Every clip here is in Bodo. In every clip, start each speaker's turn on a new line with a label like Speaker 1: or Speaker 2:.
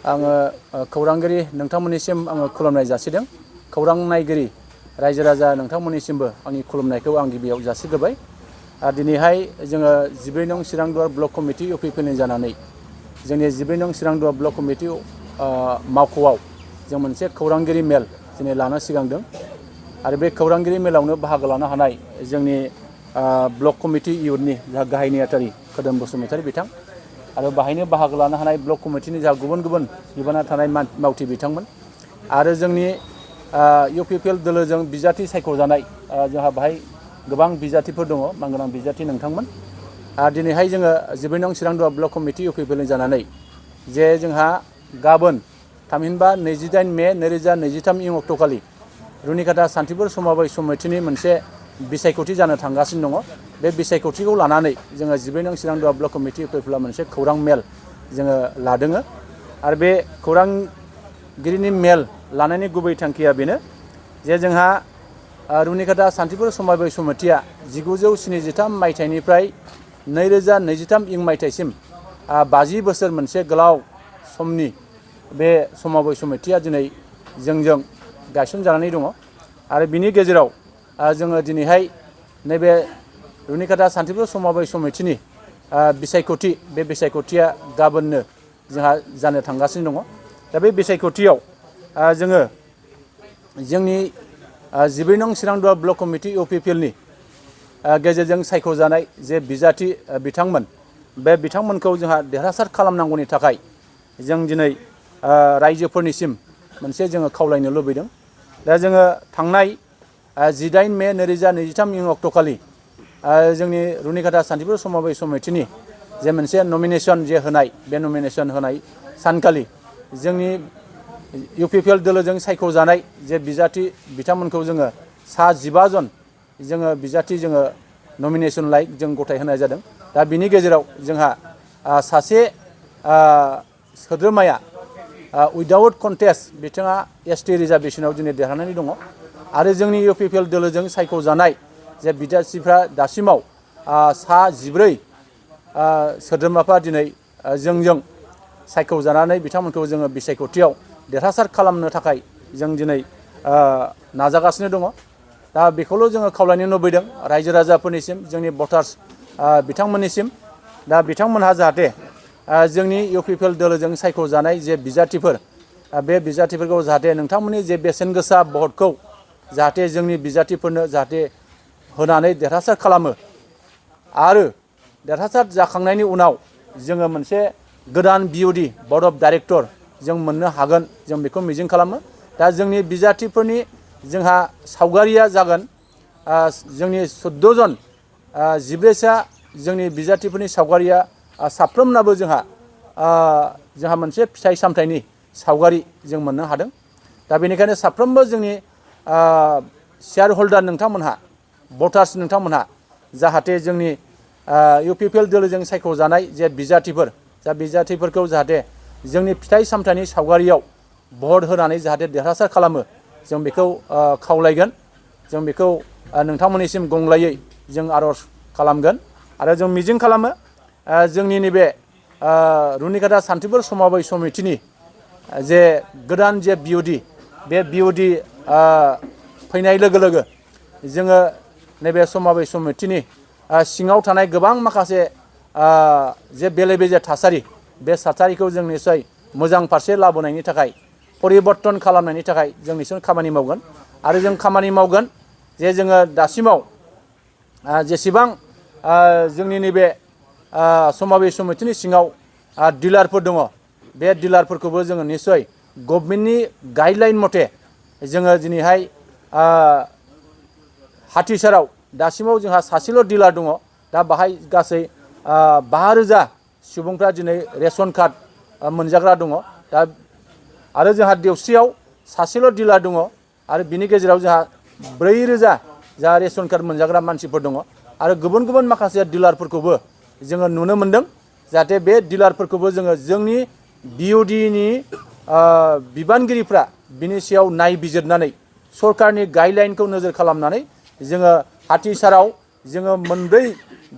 Speaker 1: आङो खौरांगिरि नोंथांमोननिसिम आङो खुलुमनाय जासिदों। खौरां नायगिरि रायजो राजा नोंथांमोननिसिमबो आंनि खुलुमनायखौ आं गिबियाव जासिग्रोबाय। दिनैहाय जोङो 12 नं चिरांदुवार ब्लक कमिटि UPPनि जानानै जोंनि 12 नं चिरांदुवार ब्लक कमिटि मावख'आव जों मोनसे खौरांगिरि मेल दिनै लानो सिगांदों आरो बे खौरांगिरि मेलावनो बाहागो लानो हानाय जोंनि ब्लक कमिटि इयुथनि जा गाहाय नेहाथारि खोदोम बसुमतारी बिथां आरो बाहायनो बाहागो लानो हानाय ब्लक कमिटिनि जा गुबुन गुबुन बिबाना थानाय मावथि बिथांमोन आरो जोंनि UPPL दोलोजों बिजाथि सायख'जानाय जोंहा बाहाय गोबां बिजाथिफोर दङ मानगोनां बिजाथि नोंथांमोन। दिनैहाय जोङो 12 नं चिरांदुवार ब्लक कमिटि UPPलनि जानानै जे जोंहा गाबोन थामहिनबा 28 मे 2023 इं अक्ट'खालि रुनिकाटा सान्थिपुर सम'ब समितिनि मोनसे बिसायख'थि जानो थांगासिनो दङ। बे बिसायख'थिखौ लानानै जोङो 12 नं चिरांदुवार ब्लक कमिटि UPPला मोनसे खौरां मेल जोङो लादों आरो बे खौरांगिरिनि मेल लानायनि गुबै थांखिया बेनो जे जोंहा रुनिकाटा सान्थिपुर सम'ब समितिया 1973 मायथाइनिफ्राय 2023 इं मायथाइसिम 50 बोसोर मोनसे गोलाव समनि बे सम'ब समितिया दिनै जोंजों गायसनजानानै दङ आरो बिनि गेजेराव जोङो दिनैहाय नैबे रुनिकाटा सान्थिपुर सम'ब समितिनि बिसायख'थि बे बिसायख'थिया गाबोननो जोंहा जानो थांगासिनो दङ। दा बे बिसायख'थियाव जोङो जोंनि 12 नं चिरांदुवार ब्लक कमिटि UPPलनि गेजेरजों सायख'जानाय जे बिजाथि बिथांमोन बे बिथांमोनखौ जोंहा देरहासार खालामनांगौनि थाखाय जों दिनै रायजोफोरनिसिम मोनसे जोङो खावलायनो लुबैदों। दा जोङो थांनाय 18 मे 2023 इं अक्ट'खालि जोंनि रुनिकाटा सान्थिपुर सम'ब समितिनि जे मोनसे नमिनेसन जे होनाय बे नमिनेसन होनाय सानखालि जोंनि UPPL दोलोजों सायख'जानाय जे बिजाथि बिथांमोनखौ जोङो सा 15 जन जोङो बिजाथि जोङो नमिनेसन जों गथाय होनाय जादों। दा बिनि गेजेराव जोंहा सासे सोद्रोमाया उइदाउट कन्टेस्ट बिथाङा ST रिजार्भेसनाव दिनै देरहानानै दङ आरो जोंनि UPPL दोलोजों सायख'जानाय जे बिजाथिफ्रा दासिमाव सा 14 सोद्रोमाफ्रा दिनै जोंजों सायख'जानानै बिथांमोनखौ जोङो बिसायख'थियाव देरहासार खालामनो थाखाय जों दिनै नाजागासिनो दङ। दा बेखौल' जोङो खावलायनो लुबैदों रायजो राजाफोरनिसिम जोंनि भटार्स बिथांमोननिसिम। दा बिथांमोनहा जाहाथे जोंनि UPPL दोलोजों सायख'जानाय जे बिजाथिफोर बे बिजाथिफोरखौ जाहाथे नोंथांमोननि जे बेसेन गोसा भटखौ जाहाथे जोंनि बिजाथिफोरनो जाहाथे होनानै देरहासार खालामो आरो देरहासार जाखांनायनि उनाव जोङो मोनसे गोदान BOD बर्ड अफ डाइरेक्टर जों मोननो हागोन जों बेखौ मिजिं खालामो। दा जोंनि बिजाथिफोरनि जोंहा सावगारिया जागोन जोंनि 14 जन 14सा जोंनि बिजाथिफोरनि सावगारिया साफ्रोमनाबो जोंहा मोनसे फिथाइ सामथाइनि सावगारि जों मोननो हादों। दा बेनिखायनो साफ्रोमबो जोंनि शेयार हल्डार नोंथांमोनहा भटार्स नोंथांमोनहा जाहाथे जोंनि UPPL दोलोजों सायख'जानाय जे बिजाथिफोर जा बिजाथिफोरखौ जाहाथे जोंनि फिथाइ सामथाइनि सावगारियाव भट होनानै जाहाथे देरहासार खालामो जों बेखौ खावलायगोन। जों बेखौ नोंथांमोननिसिम गंग्लायै जों आर'ज खालामगोन आरो जों मिजिं खालामो जोंनि नैबे रुनिकाटा सान्थिपुर सम'ब समितिनि जे गोदान जे BOD बे BOD फैनाय लोगो लोगो जोङो नैबे सम'ब समितिनि सिङाव थानाय गोबां माखासे जे बेले बेजे थासारि बे थासारिखौ जों निस्सय मोजां फारसे लाबोनायनि थाखाय परिबर्तन खालामनायनि थाखाय जों निस्सय खामानि मावगोन आरो जों खामानि मावगोन जे जोङो दासिमाव जेसेबां जोंनि नैबे सम'ब समितिनि सिङाव डिलारफोर दङ बे डिलारफोरखौबो जोङो निस्सय गभर्नमेन्टनि गाइडलाइन मथे जोङो दिनैहाय हाथिसाराव दासिमाव जोंहा सासेल' डिलार दङ। दा बाहाय गासै 5000 सुबुंफ्रा दिनै रेशन कार्ड मोनजाग्रा दङ। दा आरो जोंहा देवस्रियाव सासेल' डिलार दङ आरो बिनि गेजेराव जोंहा 4000 जा रेशन कार्ड मोनजाग्रा मानसिफोर दङ आरो गुबुन गुबुन माखासे डिलारफोरखौबो जोङो नुनो मोनदों जाहाथे बे डिलारफोरखौबो जोङो जोंनि BODनि बिबानगिरिफ्रा बिनि सायाव नायबिजिरनानै सरकारनि गाइडलाइनखौ नोजोर खालामनानै जोङो हाथिसाराव जोङो मोनब्रै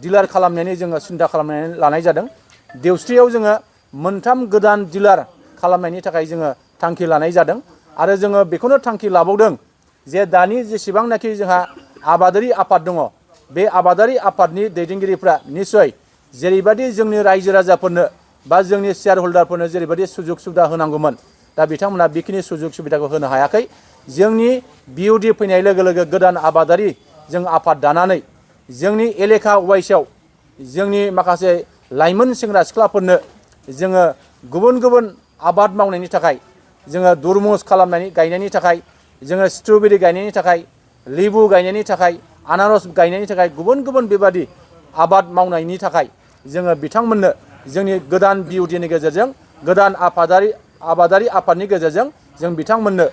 Speaker 1: डिलार खालामनायनि जोङो सिन्था खालामनानै लानाय जादों। देवस्रियाव जोङो मोनथाम गोदान डिलार खालामनायनि थाखाय जोङो थांखि लानाय जादों आरो जोङो बेखौनो थांखि लाबावदों जे दानि जेसेबांनाखि जोंहा आबादारि आफाद दङ बे आबादारि आफादनि दैदेनगिरिफ्रा निस्सय जेरैबायदि जोंनि रायजो राजाफोरनो बा जोंनि शेयार हल्डारफोरनो जेरैबायदि सुजुग सुबिदा होनांगौमोन दा बिथांमोना बेखिनि सुजुग सुबिदाखौ होनो हायाखै जोंनि बिउडि फैनाय लोगो लोगो गोदान आबादारि जों आफाद दानानै जोंनि एलेखा वाइसआव जोंनि माखासे लाइमोन सेंग्रा सिख्लाफोरनो जोङो गुबुन गुबुन आबाद मावनायनि थाखाय जोङो दुरमुस खालामनानै गायनायनि थाखाय जोङो स्ट्रबेरि गायनायनि थाखाय लेबु गायनायनि थाखाय आनारस गायनायनि थाखाय गुबुन गुबुन बेबादि आबाद मावनायनि थाखाय जोङो बिथांमोननो जोंनि गोदान बिउडिनि गेजेरजों गोदान आबादारि आफादनि गेजेरजों जों बिथांमोननो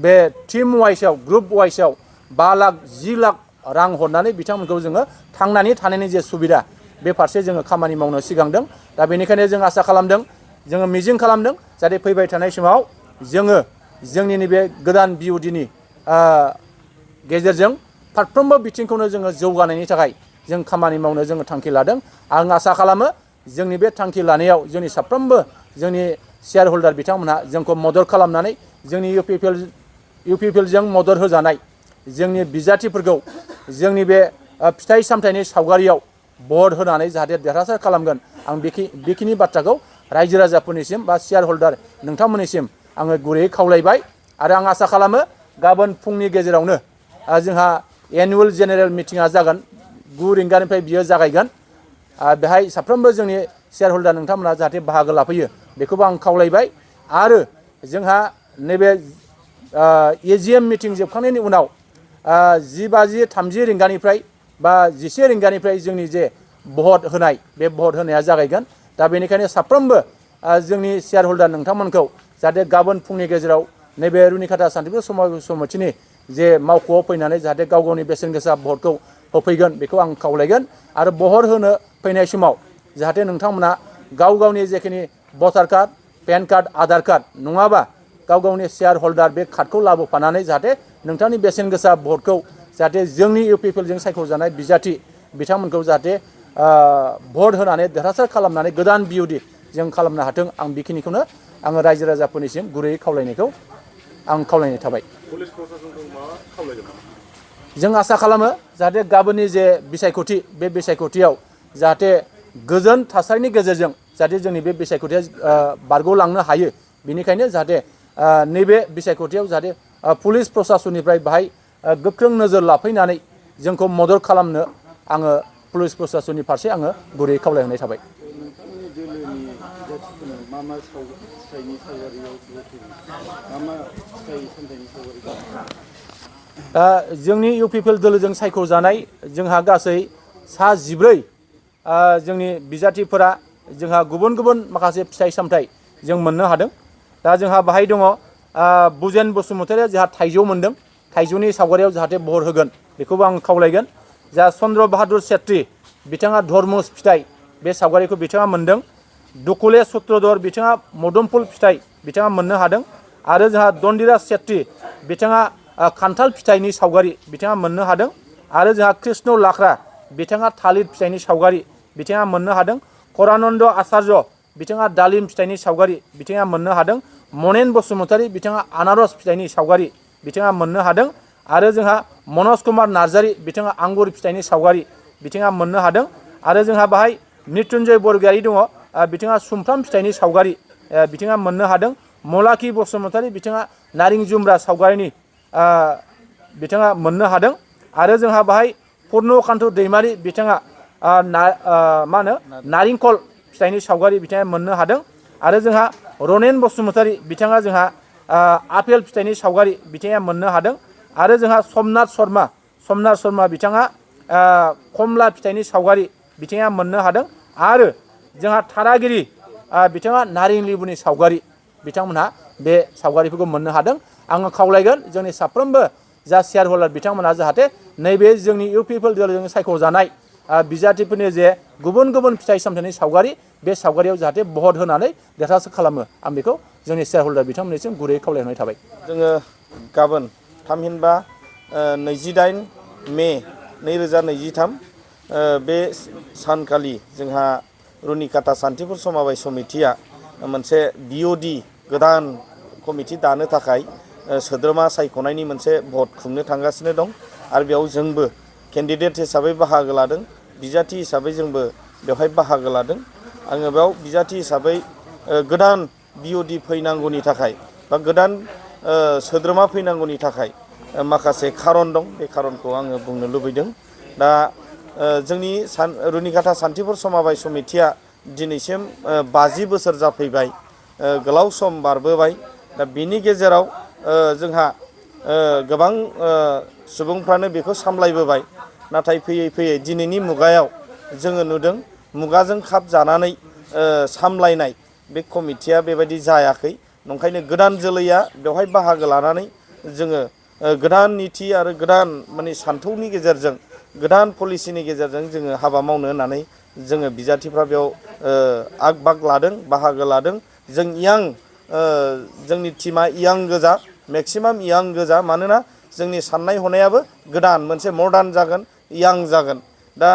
Speaker 1: बे टीम वाइसआव ग्रुप वाइसआव 5 लाख 10 लाख रां हरनानै बिथांमोनखौ जोङो थांनानै थानायनि जे सुबिदा बे फारसे जोङो खामानि मावनो सिगांदों दा बेनिखायनो जों आसा खालामदों जोङो मिजिं खालामदों जाहाथे फैबाय थानाय समाव जोङो जोंनि नैबे गोदान बिउडिनि गेजेरजों फारफ्रोमबो बिथिंखौनो जोङो जौगानायनि थाखाय जों खामानि मावनो जोङो थांखि लादों आं आसा खालामो जोंनि बे थांखि लानायाव जोंनि साफ्रोमबो जोंनि शेयार हल्डार बिथांमोनहा जोंखौ मदद खालामनानै जोंनि इउपिपिएलजों मदद होजानाय जोंनि बिजाथिफोरखौ जोंनि बे फिथाइ सामथाइनि सावगारियाव भट होनानै जाहाथे देरहासार खालामगोन आं बेखिनि बाथ्राखौ रायजो राजाफोरनिसिम बा शेयार हल्डार नोंथांमोननिसिम आङो गुरैयै खावलायबाय आरो आं आसा खालामो गाबोन फुंनि गेजेरावनो जोंहा एनुवेल जेनेरेल मिटिङा जागोन 9 रिंगानिफ्राय बियो जागायगोन बेहाय साफ्रोमबो जोंनि शेयार हल्डार नोंथांमोना जाहाथे बाहागो लाफैयो बेखौबो आं खावलायबाय आरो जोंहा नैबे एजिएम मिटिं जोबखांनायनि उनाव 10:30 रिंगानिफ्राय बा 11 रिंगानिफ्राय जोंनि जे भट होनाय बे भट होनाया जागायगोन दा बेनिखायनो साफ्रोमबो जोंनि शेयार हल्डार नोंथांमोनखौ जाहाथे गाबोन फुंनि गेजेराव नैबे रुनिखाता सान्थिपुर समितिनि जे मावख'आव फैनानै जाहाथे गाव गावनि बेसेन गोसा भटखौ होफैगोन बेखौ आं खावलायगोन आरो भट होनो फैनाय समाव जाहाथे नोंथांमोना गाव गावनि जेखिनि voter card PAN card Aadhaar card नङाबा गाव गावनि शेयार हल्डार बे कार्डखौ लाबोफानानै जाहाथे नोंथांनि बेसेन गोसा भटखौ जाहाथे जोंनि इउपिपिएलजों सायख'जानाय बिजाथि बिथांमोनखौ जाहाथे भट होनानै देरहासार खालामनानै गोदान बिउडि जों खालामनो हाथों आं बेखिनिखौनो आङो रायजो राजाफोरनिसिम गुरैयै खावलायनायखौ आं खावलायनाय थाबाय
Speaker 2: पुलिस प्रशासनखौ मा खावलायगोन
Speaker 1: जों आसा खालामो जाहाथे गाबोननि जे बिसायख'थि बे बिसायख'थियाव जाहाथे गोजोन थासारिनि गेजेरजों जाहाथे जोंनि बे बिसायख'थिया बारग'लांनो हायो बेनिखायनो जाहाथे नैबे बिसायख'थियाव जाहाथे पुलिस प्रशासननिफ्राय बाहाय गोख्रों नोजोर लाफैनानै जोंखौ मदद खालामनो आङो पुलिस प्रशासननि फारसे आङो गुरैयै खावलायहरनाय थाबाय
Speaker 2: नोंथांनि दोलोनि बिजाथिफोरनो मा मा फिथाइनि सावगारियाव मा मा फिथाइ सामथाइनि सावगारि
Speaker 1: जोंनि इउपिपिएल दोलोजों सायख'जानाय जोंहा गासै सा 14 जोंनि बिजाथिफोरा जोंहा गुबुन गुबुन माखासे फिथाइ सामथाइ जों मोननो हादों दा जोंहा बाहाय दङ बुजेन बसुमतारिया जोंहा थाइजौ मोनदों थाइजौनि सावगारियाव जाहाथे भट होगोन बेखौबो आं खावलायगोन जा चन्द्र बाहादुर सेत्रि बिथाङा धर्मुस फिथाइ बे सावगारिखौ बिथाङा मोनदों दुकुले सुत्रधर बिथाङा मोदोमफुल फिथाइ बिथाङा मोननो हादों आरो जोंहा दन्दिराज सेत्रि बिथाङा खान्थाल फिथाइनि सावगारि बिथाङा मोननो हादों आरो जोंहा कृष्ण लाख्रा बिथाङा थालिर फिथाइनि सावगारि बिथाङा मोननो हादों करानन्द आचार्य बिथाङा दालिम फिथाइनि सावगारि बिथाङा मोननो हादों मनेन बसुमतारी बिथाङा आनारस फिथाइनि सावगारि बिथाङा मोननो हादों आरो जोंहा मनज कुमार नार्जारी बिथाङा आंगुर फिथाइनि सावगारि बिथाङा मोननो हादों आरो जोंहा बाहाय मृत्युन्जय बरगयारी दङ बिथाङा सुमफ्राम फिथाइनि सावगारि बिथाङा मोननो हादों मलाखि बसुमतारी बिथाङा नारें जुम्ब्रा सावगारिनि बिथाङा मोननो हादों आरो जोंहा बाहाय पुर्नकान्त दैमारी बिथाङा मा होनो नारेंखल फिथाइनि सावगारि बिथाङा मोननो हादों आरो जोंहा रनेन बसुमतारी बिथाङा जोंहा आपेल फिथाइनि सावगारि बिथाङा मोननो हादों आरो जोंहा समनाथ शर्मा बिथाङा कमला फिथाइनि सावगारि बिथाङा मोननो हादों आरो जोंहा थारागिरि बिथाङा नारें लेबुनि सावगारि बिथांमोनहा बे सावगारिफोरखौ मोननो हादों आङो खावलायगोन जोंनि साफ्रोमबो जा शेयार हल्डार बिथांमोनहा जाहाथे नैबे जोंनि इउपिपिएल दोलोजों सायख'जानाय बिजाथिफोरनि जे गुबुन गुबुन फिथाइ सामथाइनि सावगारि बे सावगारियाव जाहाथे भट होनानै देरहासार खालामो आं बेखौ जोंनि शेयार हल्डार बिथांमोननिसिम गुरैयै खावलायहरनाय थाबाय
Speaker 2: जोङो गाबोन थामहिनबा 28 मे 2023 बे सानखालि जोंहा रुनिखाता सान्थिपुर सम'बाय समितिया मोनसे बिअडि
Speaker 3: गोदान कमिटि दानो थाखाय सोद्रोमा सायख'नायनि मोनसे भट खुंनो थांगासिनो दं आरो बेयाव जोंबो केन्डिडेट हिसाबै बाहागो लादों बिजाथि हिसाबै जोंबो बेवहाय बाहागो लादों आङो बेयाव बिजाथि हिसाबै गोदान बिअडि फैनांगौनि थाखाय बा गोदान सोद्रोमा फैनांगौनि थाखाय माखासे खारन दं बे खारनखौ आङो बुंनो लुबैदों दा जोंनि रुनिकाटा सान्थिपुर सम'बाय समितिया दिनैसिम 50 बोसोर जाफैबाय गोलाव सम बारबोबाय दा बिनि गेजेराव जोंहा गोबां सुबुंफ्रानो बेखौ सामलायबोबाय नाथाय फैयै फैयै दिनैनि मुगायाव जोङो नुदों मुगाजों खाब जानानै सामलायनाय बे कमिटिया बेबायदि जायाखै नंखायनो गोदान जोलैया बेवहाय बाहागो लानानै जोङो गोदान नीति आरो गोदान माने सान्थौनि गेजेरजों गोदान पलिसिनि गेजेरजों जोङो हाबा मावनो होननानै जोङो बिजाथिफ्रा बेयाव आग बाग लादों बाहागो लादों जों जोंनि टीमा इयां गोजा मेक्सिमाम इयां गोजा मानोना जोंनि साननाय हनायाबो गोदान मोनसे मडार्न जागोन इयां जागोन दा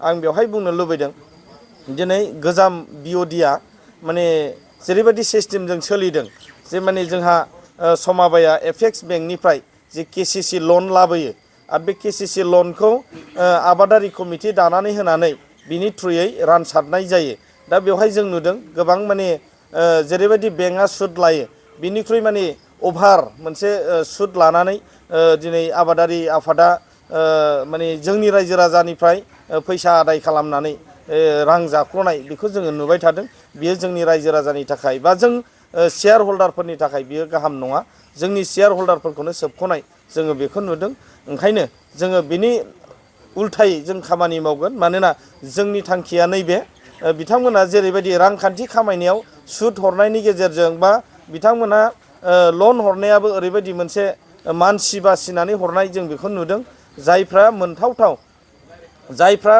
Speaker 3: आं बेवहाय बुंनो लुबैदों दिनै गोजाम बिअडिआ माने जेरैबायदि सिस्टेमजों सोलिदों जे माने जोंहा सम'बाया एपेक्स बेंकनिफ्राय जे केसिसि लन लाबोयो आरो बे केसिसि लनखौ आबादारि कमिटि दानानै होनानै बिनि थ्रुयै रानसारनाय जायो दा बेवहाय जों नुदों गोबां माने जेरैबायदि बेंकआ सुद लायो बिनिख्रुइ माने अभार मोनसे सुद लानानै दिनै आबादारि आफादा माने जोंनि रायजो राजानिफ्राय फैसा आदाय खालामनानै रां जाख्ल'नाय बेखौ जोङो नुबाय थादों बियो जोंनि रायजो राजानि थाखाय बा जों शेयार हल्डारफोरनि थाखाय बियो गाहाम नङा जोंनि शेयार हल्डारफोरखौनो सोबख'नाय जोङो बेखौ नुदों ओंखायनो जोङो बिनि उल्थायै जों खामानि मावगोन मानोना जोंनि थांखिया नैबे बिथांमोना जेरैबायदि रांखान्थि खामायनायाव सुद हरनायनि गेजेरजों बा बिथांमोना लन हरनायाबो ओरैबायदि मोनसे मानसि बासिनानै हरनाय जों बेखौ नुदों जायफ्रा मोनथावथाव जायफ्रा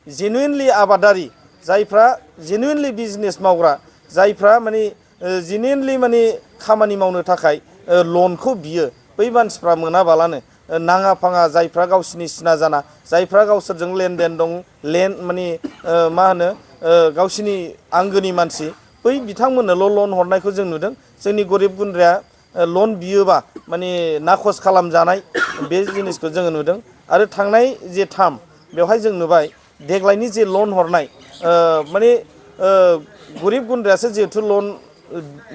Speaker 3: जेनुइनलि आबादारि जायफ्रा जेनुइनलि बिजनेस मावग्रा जायफ्रा माने जेनुइनलि माने खामानि मावनो थाखाय लनखौ बियो बै मानसिफ्रा मोनाबालानो नाङा फाङा जायफ्रा गावसिनि सिना जाना जायफ्रा गावसोरजों लेनदेन दं माने मा होनो गावसिनि आंगोनि मानसि बै बिथांमोननोल' लन हरनायखौ जों नुदों जोंनि गरिब गुन्द्राया लन बियोबा माने नाखस खालामजानाय बे जिनिसखौ जोङो नुदों आरो थांनाय जे टार्म बेवहाय जों नुबाय देग्लायनि जे लन हरनाय माने गरिब गुन्द्रायासो जिहेथु लन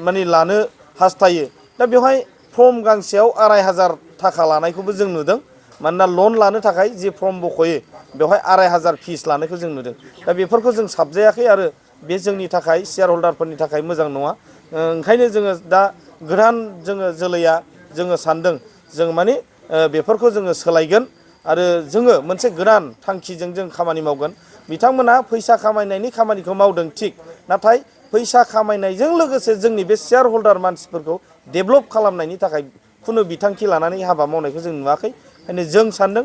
Speaker 3: माने लानो हास्थायो दा बेवहाय फर्म गांसेयाव 2500 थाखा लानायखौबो जों नुदों मानोना लन लानो थाखाय जे फर्म बख'यो बेवहाय 2500 फिस लानायखौ जों नुदों दा बेफोरखौ जों साबजायाखै आरो बे जोंनि थाखाय शेयार हल्डारफोरनि थाखाय मोजां नङा ओंखायनो जोङो दा गोदान जोङो जोलैया जोङो सानदों जों माने बेफोरखौ जोङो सोलायगोन आरो जोङो मोनसे गोदान थांखिजों जों खामानि मावगोन बिथांमोना फैसा खामायनायनि खामानिखौ मावदों थिग नाथाय फैसा खामायनायजों लोगोसे जोंनि बे शेयार हल्डार मानसिफोरखौ डेभेलप खालामनायनि थाखाय खुनु बिथांखि लानानै हाबा मावनायखौ जों नुवाखै ओंखायनो जों सानदों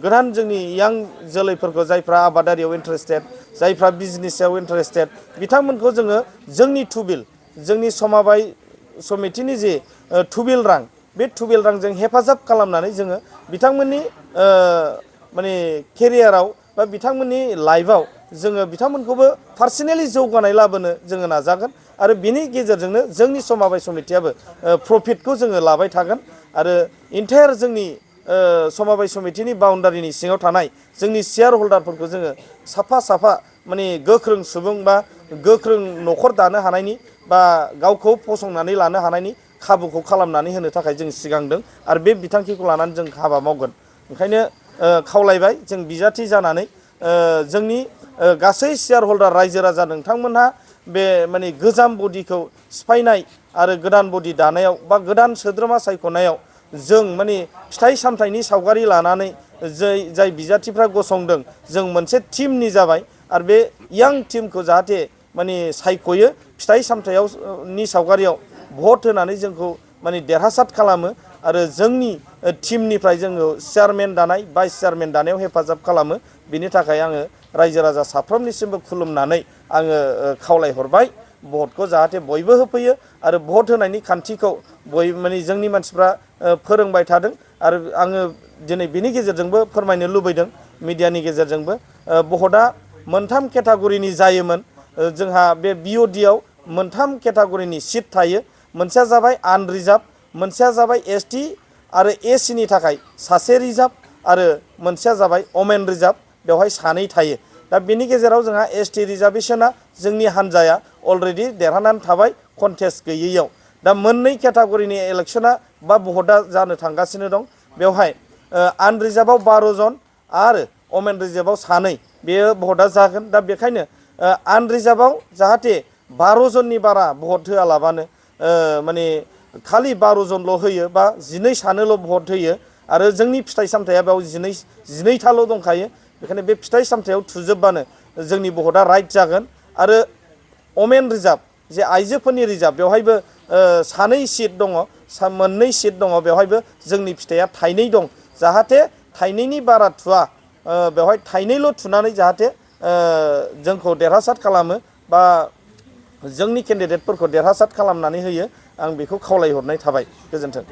Speaker 3: गोदान जोंनि यां जोलैफोरखौ जायफ्रा आबादारियाव इन्टारेस्टेड जायफ्रा बिजनेसाव इन्टारेस्टेड बिथांमोनखौ जोङो जोंनि थुबिल जोंनि सम'बाय समितिनि जे थुबिल रां बे थुबिल रांजों हेफाजाब खालामनानै जोङो बिथांमोननि माने केरियाराव बा बिथांमोननि लाइफआव जोङो बिथांमोनखौबो पार्सनेलि जौगानाय लाबोनो जोङो नाजागोन आरो बिनि गेजेरजोंनो जोंनि सम'बाय समितियाबो प्रफिटखौ जोङो लाबाय थागोन आरो इन्टायार जोंनि सम'बाय समितिनि बाउन्डारिनि सिङाव थानाय जोंनि शेयार हल्डारफोरखौ जोङो साफा साफा माने गोख्रों सुबुं बा गोख्रों न'खर दानो हानायनि बा गावखौ फसंनानै लानो हानायनि खाबुखौ खालामनानै होनो थाखाय जों सिगांदों आरो बे बिथांखिखौ लानानै जों हाबा मावगोन ओंखायनो खावलायबाय जों बिजाथि जानानै जोंनि गासै शेयार हल्डार रायजो राजा नोंथांमोनहा बे माने गोजाम बडिखौ सिफायनाय आरो गोदान बडि दानायाव बा गोदान सोद्रोमा सायख'नायाव जों माने फिथाइ सामथाइनि सावगारि लानानै जाय बिजाथिफ्रा गसंदों जों मोनसे टीमनि जाबाय आरो बे यां टीमखौ जाहाथे माने सायख'यो फिथाइ सामथाइनि सावगारियाव भट होनानै जोंखौ माने देरहासार खालामो आरो जोंनि टीमनिफ्राय जोङो चेयारमेन दानाय भाइस चेयारमेन दानायाव हेफाजाब खालामो बिनि थाखाय आङो रायजो राजा साफ्रोमनिसिमबो खुलुमनानै आङो खावलायहरबाय भटखौ जाहाथे बयबो होफैयो आरो भट होनायनि खान्थिखौ माने जोंनि मानसिफ्रा फोरोंबाय थादों आरो आङो दिनै बिनि गेजेरजोंबो फोरमायनो लुबैदों मिडियानि गेजेरजोंबो भटआ मोनथाम केटागरिनि जायोमोन जोंहा बे बिअडिआव मोनथाम केटागरिनि सिट थायो मोनसेया जाबाय आनरिजार्भ मोनसेया जाबाय एसटि आरो एसिनि थाखाय सासे रिजार्भ आरो मोनसेया जाबाय अमेन रिजार्भ बेवहाय सानै थायो दा बेनि गेजेराव जोंहा एसटि रिजार्भेशना जोंनि हान्जाया अलरेडि देरहानानै थाबाय कन्टेस्ट गैयैयाव दा मोननै केटागरिनि इलेक्शना बा भटआ जानो थांगासिनो दं बेवहाय आनरिजार्भआव 12 जन आरो अमेन रिजार्भआव सानै बेयो भटआ जागोन दा बेखायनो आनरिजार्भआव जाहाथे 12 जननि बारा भट होआलाबानो माने खालि 12 जनल' होयो बा 12 सानोल' भट होयो आरो जोंनि फिथाइ सामथाइया बेयाव 12थाल' दंखायो बेखायनो बे फिथाइ सामथाइयाव थुजोबबानो जोंनि भटआ राइट जागोन आरो अमेन रिजार्भ जे आइजोफोरनि रिजार्भ बेवहायबो सानै सिट दङ मोननै सिट दङ बेवहायबो जोंनि फिथाइया थाइनै दं जाहाथे थाइनैनि बारा थुआ बेवहाय थाइनैल' थुनानै जाहाथे जोंखौ देरहासार खालामो बा जोंनि केन्डिडेटफोरखौ देरहासार खालामनानै होयो आं बेखौ खावलायहरनाय थाबाय गोजोन्थों।